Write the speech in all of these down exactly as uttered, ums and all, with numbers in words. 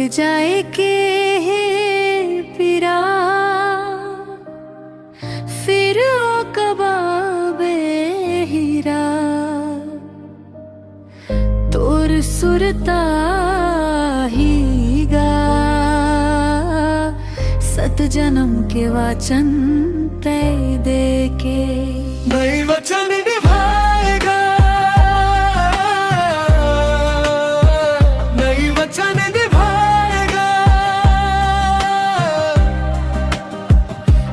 जाए के हे पीरा, फिर ओ कबाबे हीरा। तोर सुरता ही गा, सत जन्म के वाचन तय दे के। नहीं वचन निभाएगा, नहीं वचन निभाएगा।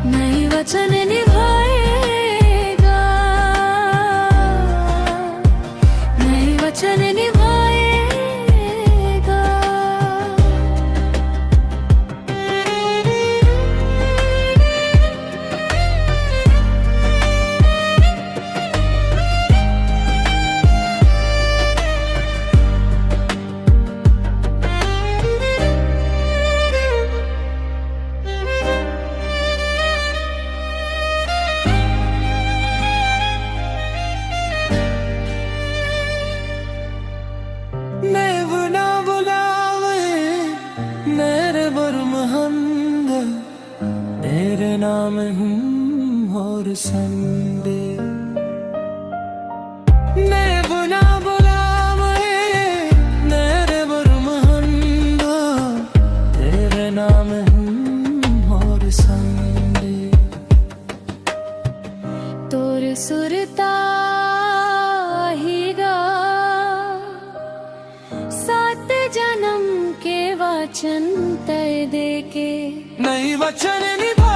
नहीं वचन निभाएगा, नहीं वचन निभाएगा। नेव ना बुलावे, नेरे बरमहंद, तेरे नाम हूँ और संदे। नेव ना बुलावे, नेरे बरमहंद, तेरे नाम हूँ और संदे। तोर सुरता ही गा, सात जन्म के वाचन तय दे के। नहीं वचन निभा